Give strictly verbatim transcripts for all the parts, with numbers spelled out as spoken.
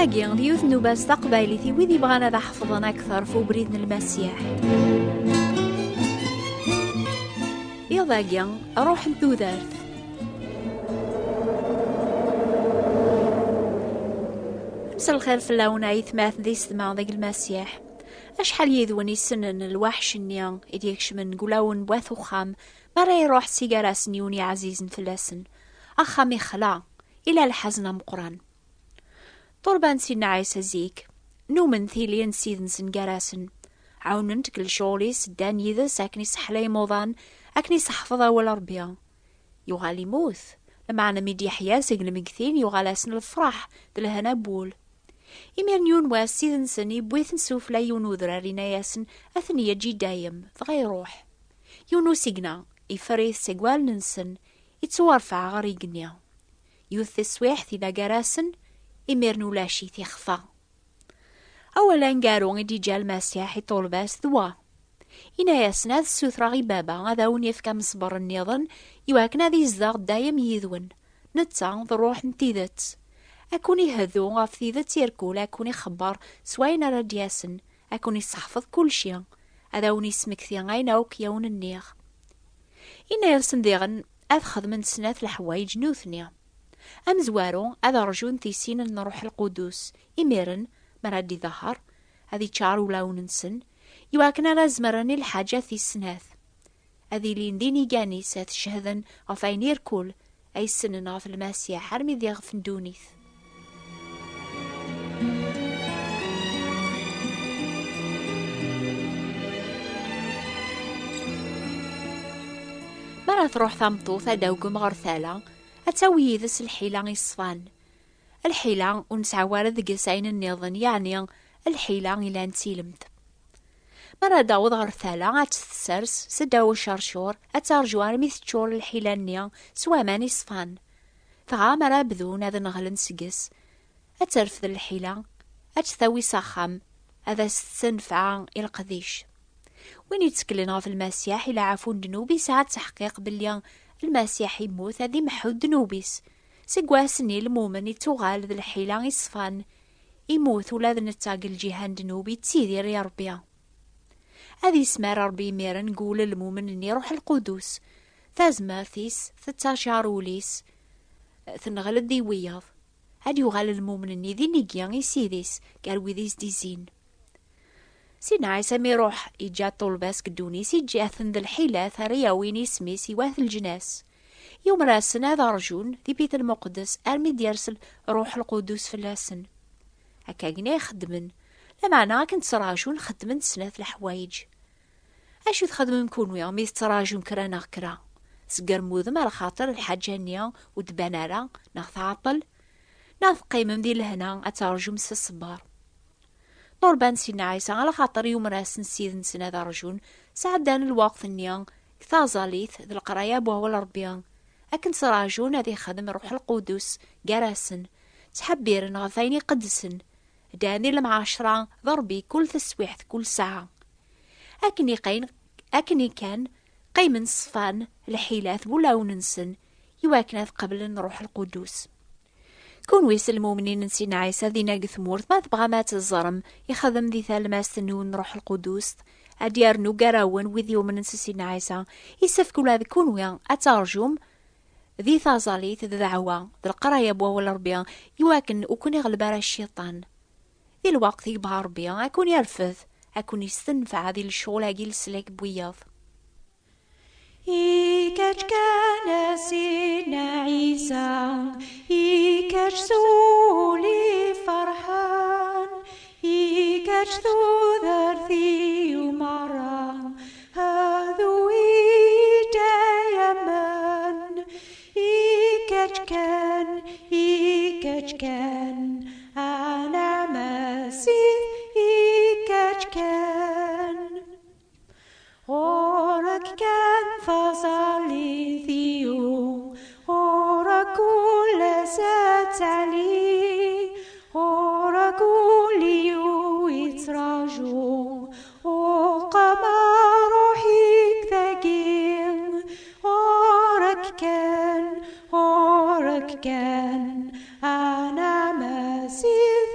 Agi d yiwet n ubas taqbaylit i wid yebɣan ad ḥefḍen akteṛ f ubrid n Lmasiḥ. Iḍ-agi, ruḥ n tudert. Mselxir fell-awen aytmaten d yessetma deg Lmasiḥ. Acḥal yid-wen issnen lwaḥc-nni i d-ikecmen deg ulawen n wat uxxam mi ara iruḥ s igar-asen yiwen iɛzizen fell-asen? Axxam ixla, ila lḥazen ameqqran. Ṭurba n Sidna Ɛisa zik, numen tili n Ssid-nsen gar-asen. Ɛawnen-t deg lecɣal-is, ddan yid-s akken iseḥla imuḍan, akken iseḥfeḍ awal Ṛebbi. Yuɣal imut, lameɛna mi d-yeḥya seg lmegtin, yuɣal-asen lefṛaḥ d lehna n wul. Imiren yiwen wass, Ssid-nsen yewwi-ten sufella yiwen udrar, yenna-yasen ad ten-yeǧǧ i dayem, dɣa iṛuḥ. Yiwen usigna, iffer-it seg wallen-nsen, ittwarfeɛ ɣer igenni. Yiwet teswiḥt ila gar-asen, imiren ulac-it, ixfa. Awal aneggaru i d-iǧǧa Lmasiḥ i ṭṭulba-s d wa. Yenna-yasen ad ssutreɣ i Baba ad awen-yefk amesber nniḍen, iwakken ad yezdeɣ dayem yid-wen. Netta d Ṛṛuḥ n tidet. Ad ken-iheddu ɣef tidet irkul, ad ken-ixebber s wayen ara d-yasen, ad ken-isseḥfeḍ kulci, ad awen-ismekti ayen akk i awen-nniɣ. Yenna-yasen diɣen ad xedmen snat leḥwayeǧ nutni. Amezwaru, ad ṛjun tisin n Ṛṛuḥ Lqudus. Imiren, mi ara d-iḍehher, ad iččar ulawen-nsen, iwakken ara zemren i lḥaǧa tis snat. Ad ilin d inigan-is, ad cehden ɣef ayen irkul ay ssnen ɣef Lmasiḥ armi d iɣef n ddunit. Mi ara truḥ tameṭṭut ad d-tagem ɣer tala, ad tawi yid-s lḥila iṣfan. Lḥila ur nesɛi ara deg-s ayen nniḍen, yeɛni lḥila ilan d tilemt. Mi ara d-taweḍ ɣer tala, ad tt-tessers s ddaw ucercur, ad tarǧu armi teččur lḥila-nni s waman iṣfan. Dɣa mi ara bdun ad neɣlen seg-s, ad terfed lḥila, ad tt-tawi s axxam, ad as-tettanfeɛ i leqdic. Win yetteklen ɣef Lmasiḥ i leɛfu n ddnub yesɛa ttaḥqiq belli Lmasiḥ immut ad imeḥḥu ddnub-is. Seg wass-nni lmumen ittuɣal d lḥila iṣfan. Immut ula d netta deg lǧiha n ddnub, ittidir i Ṛebbi. Ad ismar Ṛebbi imiren deg wul n lmumen-nni Ṛuḥ Lqudus. Tazmert-is tettacar ul-is, tenɣel-d i wiyaḍ. Ad yuɣal lmumen-nni d inigi i Ssid-is gar wid i s-d-izzin. Sidna Ɛisa mi iruḥ iǧǧa ṭṭulba-s deg ddunit, iǧǧa-ten d lḥilat ara yawin isem-is i wat leǧnas. Yumer-asen ad ṛjun di Bit Lmuqeddes armi d-yers Ṛuḥ Lqudus fell-asen. Akka gni i xeddmen, lameɛna akken ttraǧun xeddmen snat leḥwayeǧ. Acu txedmem kunwi mi tettraǧum kra neɣ kra? Sgermudem alaxaṭer lḥaǧa-nni ur d-tban ara neɣ tɛeṭṭel, neɣ teqqimem di lehna ad terǧum s ṣṣber? Ṭurba n Sidna Ɛisa, alaxaṭer yumer-asen Ssid-nsen ad rjun, sɛeddan lweqt-nni deg taẓallit d leqraya n wawal Ṛebbi, akken ttraǧun ad ixdem Ṛuḥ Lqudus gar-asen, ttḥebbiren ɣef wayen iqedsen, ddan di lemɛacra d Ṛebbi kul taswiḥt, kul ssaɛa. Akken iqayen, akken i kan, qqimen ṣfan lḥilat n wulawen-nsen, iwakken ad qeblen Ṛuḥ Lqudus. Kunwi s lmumnin n Sidna Ɛisa dinna deg tmurt, ma tebɣam ad teẓrem ixdem di talmast-nwen Ṛuḥ Lqudus, ad d-yernu gar-awen wid yumnen s Sidna Ɛisa, isefk ula d kunwi ad terjum di taẓallit d ddeɛwa d leqraya n wawal Ṛebbi, iwakken ur ken-iɣleb ara cciṭan. Di lweqt i yebɣa Ṛebbi, ad ken-irfed, ad ken-istenfeɛ di lecɣal-agi n leslak n wiyaḍ. I kečč kan a Sidna Ɛisa, i kečč s wul iferḥen, i kečč tudert-iw merra, ad uwiǧ ay aman, i kečč kan, i kečč kan, ana Masid, i kečč kan. Ɣur-k kan taẓallit-iw, ɣur-k kul ass ad tali, ɣur-k ul-iw ittraǧu, uqama ṛuḥ-ik dagi, ɣur-k kan, ɣur-k kan, ana Masid,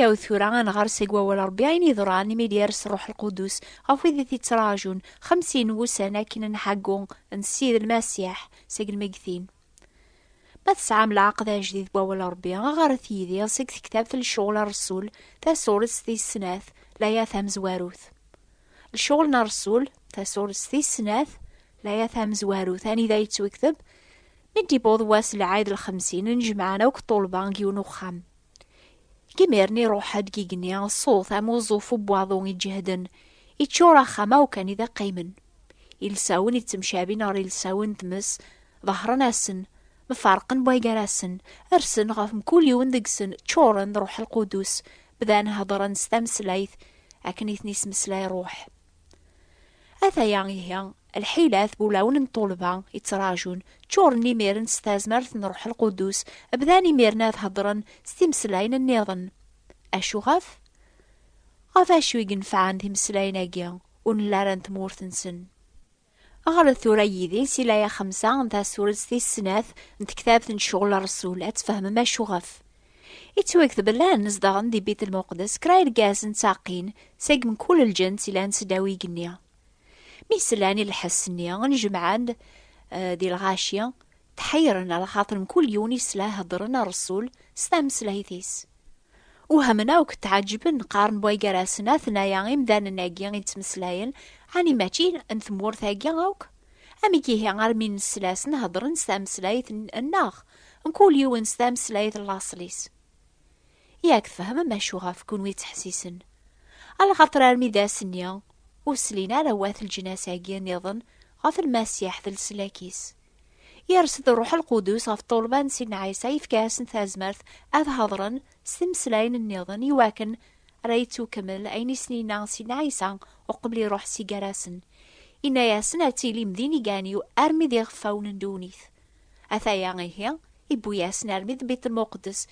Aw tura ad nɣer seg wawal Ṛebbi ayen yeḍran imi d-yers Ṛuḥ Lqudus ɣef wid i t-ittraǧun, xemsin n wussan akken n ḥaggu n Ssid Lmasiḥ seg lmegtin. Ma tesɛam leɛqed ajdid n wawal Ṛebbi, ɣret yid-i seg tektabt n Lecɣal n Ṛṛsul, tasurest tis snat, laya tamezwarut. Lecɣal n Ṛṛsul, tasurest tis snat, laya tamezwarut, anida yettwekteb: Mi d-iwweḍ wass n lɛid lxemsin, nnejmaɛen akk ṭṭulba deg yiwen uxxam. Deg imiren iruḥ-d deg igenni ṣṣut am uẓufu n waḍu iǧehden, iččur axxam akk anida qqimen. Ilsawen ittemcabin ɣer ilsawen n tmes, ḍehren-asen, mferqen wway gar-asen, rsen ɣef mkul yiwen deg-sen, ččuren d Ṛuḥ Lqudus, bdan heddren s tameslayt akken i ten-ismeslay Ṛuḥ. Ataya ihi, lḥilat n wulawen n ṭṭulba ittraǧun, ččuren imiren s tazmert n Ṛuḥ Lqudus, bdan imiren ad heddren s timeslayin nniḍen. Acu ɣef? Ɣef acu i yenfɛen timeslayin-agi ur nelli ara n tmurt-nsen? Ɣret tura yid-i si laya xemsa n tasurest tis snat n tektabt n Lecɣal n Ṛṛsul, ad tfehmem acu ɣef. Ittwakteb llan zedɣen di Bit Lmuqdes kra irgazen ttaqin seg mkul lǧens ilan seddaw igenni. Mi slan i lḥess-nni, nnejmaɛen, eh, di lɣaci, tḥeyren, alaxaṭer mkul yiwen isla heddren ar Ṛṛsul s tameslayt-is. Wehmen akk, tɛeǧben, qqaren wway gar-asen: Atnaya imdanen-agi i ttmeslayen, ɛni mačči n tmurt-agi akk? Amek ihi armi nesla-sen heddren s tameslayt n-, nneɣ, mkul yiwen s tameslayt n laṣel-is? Yak tfehmem acu ɣef kunwi ttḥessisen. Alaxaṭer armi d ass-nni, ur slin ara wat leǧnas-agi nniḍen ɣef Lmasiḥ d leslak-is. Yers-d Ṛuḥ Lqudus ɣef ṭṭulba n Sidna Ɛisa, yefka-asen tazmert ad hedṛen s timeslayin nniḍen, iwakken ara yettukemmel ayen i sen-yenna Sidna Ɛisa uqbel iṛuḥ si gar-asen. Yenna-yasen: Ad tilim d inigan-iw armi d iɣeffawen n ddunit. Ataya ihi, iwwi-yasen armi d Bit Lmuqdes,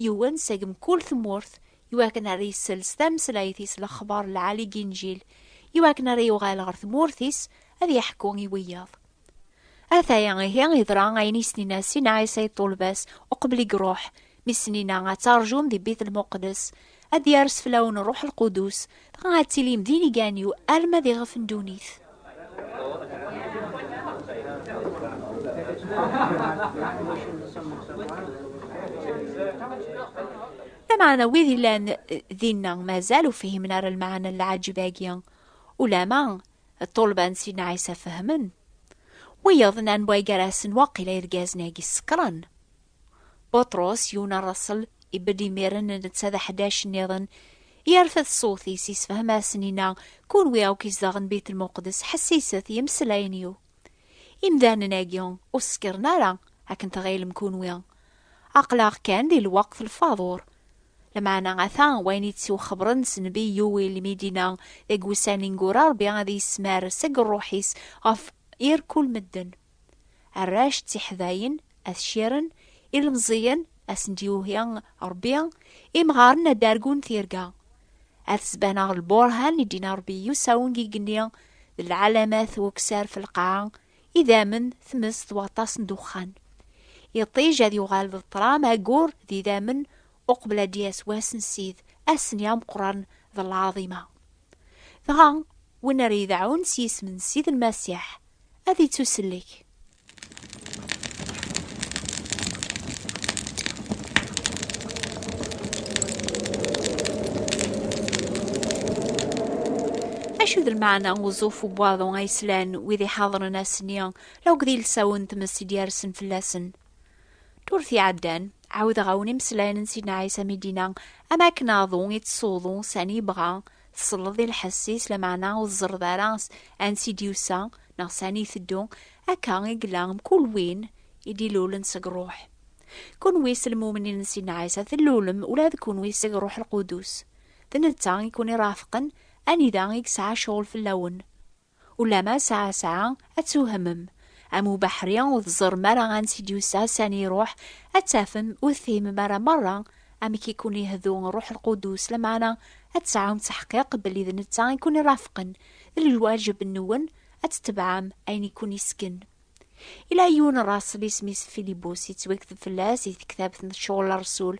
yiwen seg mkul tmurt, iwakken ara isel s tameslayt-is lexbar lɛali n Yinǧil, iwakken ara yuɣal ɣer tmurt-is ad yeḥku i wiyaḍ. Ataya ihi yeḍra ayen i s-nina Sidna Ɛisa i ṭṭulba-s uqbel i iruḥ, mi s-nina: Ad tarjum di Bit Lmuqdes, ad d-yers fell-awen Ṛuḥ Lqudus, dɣa ad tilim d inigan-iw arma d iɣef n ddunit. Lameɛna wid illan dinna mazal ur fhimen ara lmeɛna n lɛaǧeb-agi, ulama ṭṭulba n Sidna Ɛisa fehmen. Wiyaḍ nnan wway gar-asen: Waqila irgazen-agi sekṛen. Buṭrus, yiwen n ṛṛaṣel, ibedd imiren netta d aḥdac nniḍen, yerfed ṣṣut-is, isefhem-asen, inna: Kunwi akk izedɣen Bit Lmuqdes, ḥessiset i yimeslayen-iw. Imdanen-agi ur skiṛen ara akken tɣilem kunwi. Aql-aɣ kan di lweqt lfaḍur. Lameɛna ata wayen i d-ttwaxebren s nnbi Yuwil, mi d-inna: Deg wussan ineggura Ṛebbi ad yesmar seg ṛṛuḥ-is ɣef irkul medden. Arrac d tiḥdayin ad cciren, ilemẓiyen ad sen-d-yuhi Ṛebbi, imɣaren ad d-argun tirga. Ad sbaneɣ lburhan i d-inna Ṛebbi i usawen deg igenni, d lɛalamat n ukessar f lqaɛa, idammen, tmes d waṭas n ddexxan. Iṭij ad yuɣal d ṭṭram, aggur d idammen, uqbel ad d-yas wass n Ssid, ass-nni ameqqran d lɛaḍima. Dɣa win ara yedɛun s yisem n Ssid Lmasiḥ ad ittusellek. Acu d lmeɛna n uẓufu n waḍu ay slan wid iḥaḍren ass-nni, akked yilsawen n tmes i d-yersen fell-asen? Ddurt iɛeddan, ɛawdeɣ-awen imeslayen n Sidna Ɛisa mi d-inna: Am akken aḍu ittsuḍu sani yebɣa, tselleḍ i lḥess-is, lameɛna ur tẓerreḍ ara s-, ansi d-yusa neɣ sani iteddu, akka i yella mkul win i d-ilulen seg Ṛṛuḥ. Kunwi s lmumnin n Sidna Ɛisa tellulem ula d kunwi seg Ṛṛuḥ Lqudus. D netta i kun-irafqen anida i yesɛa ccɣel fell-awen. Ulama sɛa sɛa ad twehmem. Am ubeḥri ur tẓerrem ara ansi d-yusa, sani iruḥ, ad tafem ur tefhimem ara merra amek i kun-ihdu Ṛṛuḥ Lqudus, lameɛna ad tesɛum ttaḥqiq belli d netta i kun-irafqen. D lwaǧeb-nwen ad tetebɛem ayen i kun-isken. Ila yiwen n ṛṛaṣel isem-is Filibus, yettwakteb fell-as di tektabt n Ccɣel Ṛṛsul,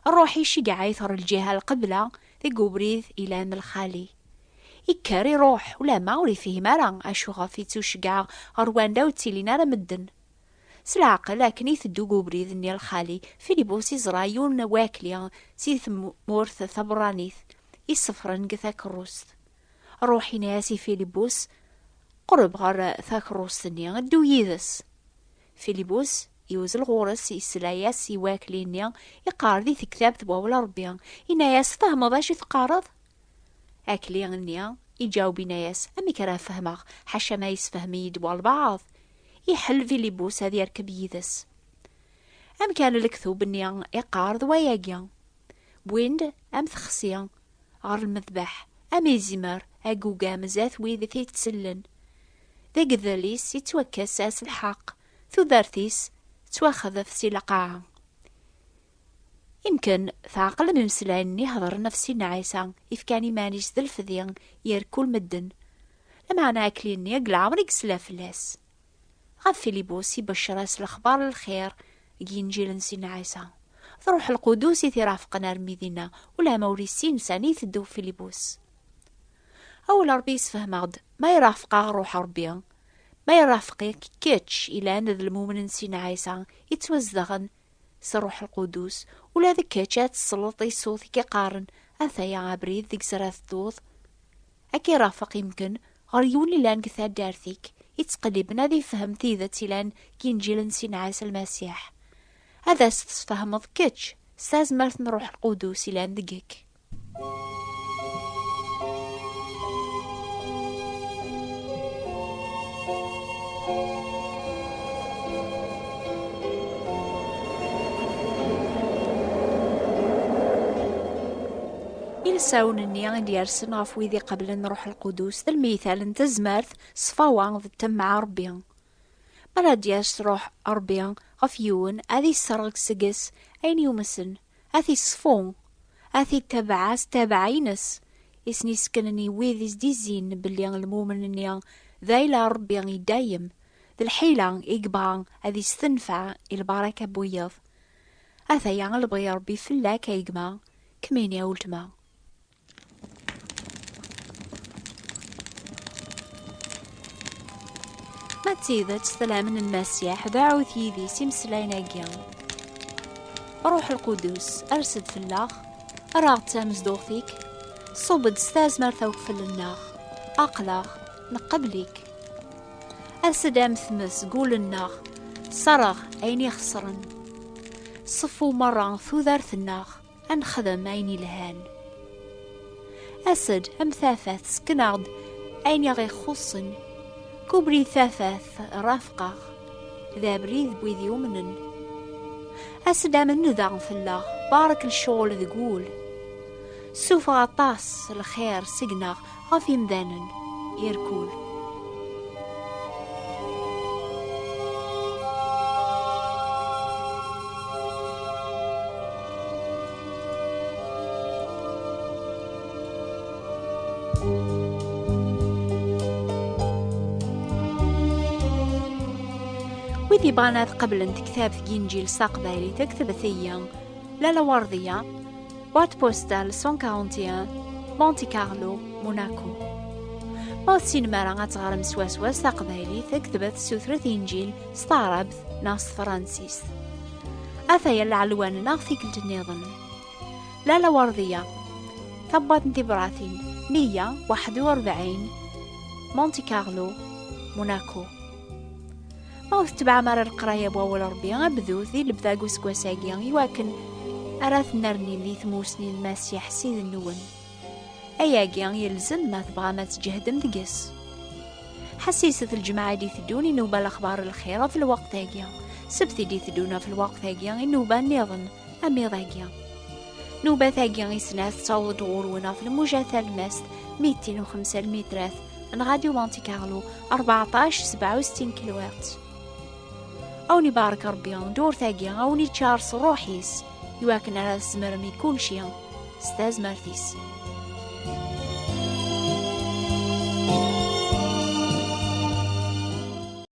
Ṛṛuḥ iceggeɛ-it ɣer lǧiha lqebla, deg ubrid ilan lxali. Ikker iṛuḥ, ulamma ur ifhim ara acu ɣef ittuceggeɛ ɣer wanda ur ttilin ara medden. S leɛqel, akken iteddu deg ubrid-nni lxali, Filibus iẓra yiwen wakli si tmurt taberranit, isefren deg takeṛṛust. Ṛṛuḥ yenna-yas i Filibus: "Qreb ɣer takeṛṛust-nni, ddu yid-s." Filibus iwzel ɣur-s, yesla-yas i wakli-nni iqqar di tektabt n wawal Ṛebbi, yenna-yas: "Tfehmeḍ acu teqqareḍ?" Akli-nni iǧaweb, yenna-yas: "Amek ara fehmeɣ, ḥaca ma yessefhem-iyi-d walbeɛḍ?" Iḥel Filibus ad yerkeb yid-s. Amek ara lektub-nni iqqar d wayagi: "Wwin-d am texsi ɣer lmedbeḥ, am izimer agugam zdat wid i t-ittellen. Deg idel-is ittwakkes-as lḥeqq, tudert-is tettwaxdef si lqaɛa." Imken tɛeqlem imeslayen-nni hedren ɣef Sidna Ɛisa, ifkan iman-is d lefdi yerkul medden. Lameɛna akli-nni deg leɛmer i yesla fell-as. Ɣef Filibus ibeccer-as lexbar n lxir deg Yinǧil n Sidna Ɛisa. D Ṛuḥ Lqudus i t-irafqen armi dinna, ulamma ur issin sani iteddu Filibus. Awal Ṛebbi yessefhem-aɣ-d ma irafeq-aɣ Ṛuḥ Ṛebbi, ma irafeq-ik kečč ilan d lmumen n Sidna Ɛisa, yettwazedɣen s Ṛuḥ Lqudus, ula d kečč ad tesleḍ i ṣṣut i k-iqqaren: "Ataya abrid deg zra tedduḍ." Ad k-irafeq imken ɣer yiwen ilan deg taddart-ik, ittqelliben ad ifhem tidet ilan deg Yinǧil n Sidna Ɛisa Lmasiḥ. Ad as-tesfehmeḍ kečč s tazmert n Ṛuḥ Lqudus ilan deg-k. Ilsawen-nni i d-yersen ɣef wid iqeblen Ṛuḥ Lqudus d lmital n tezmert, ṣṣfawa d ṭṭemmeɛ Ṛebbi. Mi ara d-yas Ṛuḥ Ṛebbi ɣef yiwen, ad isserɣ seg-s ayen yumsen, ad t-iṣfu, ad t-ittabaɛ s ttabaɛ-ines, i sen-iseknen i wid i s-d-izzin belli lmumen-nni d ayla n Ṛebbi i dayem, d lḥila i yebɣa ad istenfeɛ i lbaraka n wiyeḍ. Ataya lebɣi n Ṛebbi fell-ak, a gma, kemmini a weltma. Ma d tidet tlamen Lmasiḥ, deɛɛut yid-i s imeslayen-agi: Ṛuḥ Lqudus, ers-d fell-aɣ, err-aɣ-d tamezduɣt-ik, ṣubb-d s tazmert akk fell-nneɣ, aql-aɣ nqebbel-ik. As-d am tmes deg wul-nneɣ, ṣerreɣ ayen ixeṣren, ṣeffu merra tudert-nneɣ, ad nexdem ayen yelhan. As-d am tafat, sken-aɣ-d ayen i ɣ-ixuṣṣen. Kubri tafat, rafeq-aɣ, d abrid n wid yumnen. As-d am nnda fell-aɣ, barek lecɣel deg wul. Sufeɣ aṭas lxir seg-neɣ ɣef imdanen irkul. Wid yebɣan ad qeblen tektabt n Yinǧil s taqbaylit, ktbet-iyi Lalla Werdiya, boîte postale cent quarante et un, Monte Carlo, Monaco. Ma ur tessinem ara ad teɣrem swaswa s taqbaylit, ktbet sutret Inǧil s taɛrabt neɣ s tefransist. Ataya lɛelwan-nneɣ tikkelt nniḍen. Lalla Werdiya, tabwaṭ n tibratin, meyya waḥed u rebɛin, Monte Carlo, Monaco. Ma ur tetbeɛem ara leqraya n wawal Ṛebbi, bdut di lebda n useggas-agi, iwakken ara tennernim di tmusni n Lmasiḥ Ssid-nwen. Ayagi yelzem ma tebɣam ad tǧehdem deg-s. Ḥessiset lǧemɛa i d-iteddun i nnuba Lexbar n Lxir ɣef lweqt-agi, ssebt i d-iteddun ɣef lweqt-agi i nnuba nniḍen, am iḍ-agi. Nnubat-agi i snat tettaweḍ-d ɣur-wen ɣef lmuja talmast mitin u xemsa lmitrat n Radio Monte Carlo, rbeɛṭac sebɛa u settin kilohertz. A wen-ibarek Ṛebbi, ddurt-agi a wen-iččar s ṛṛuḥ-is, iwakken ara tzemrem i kulci s tazmert-is.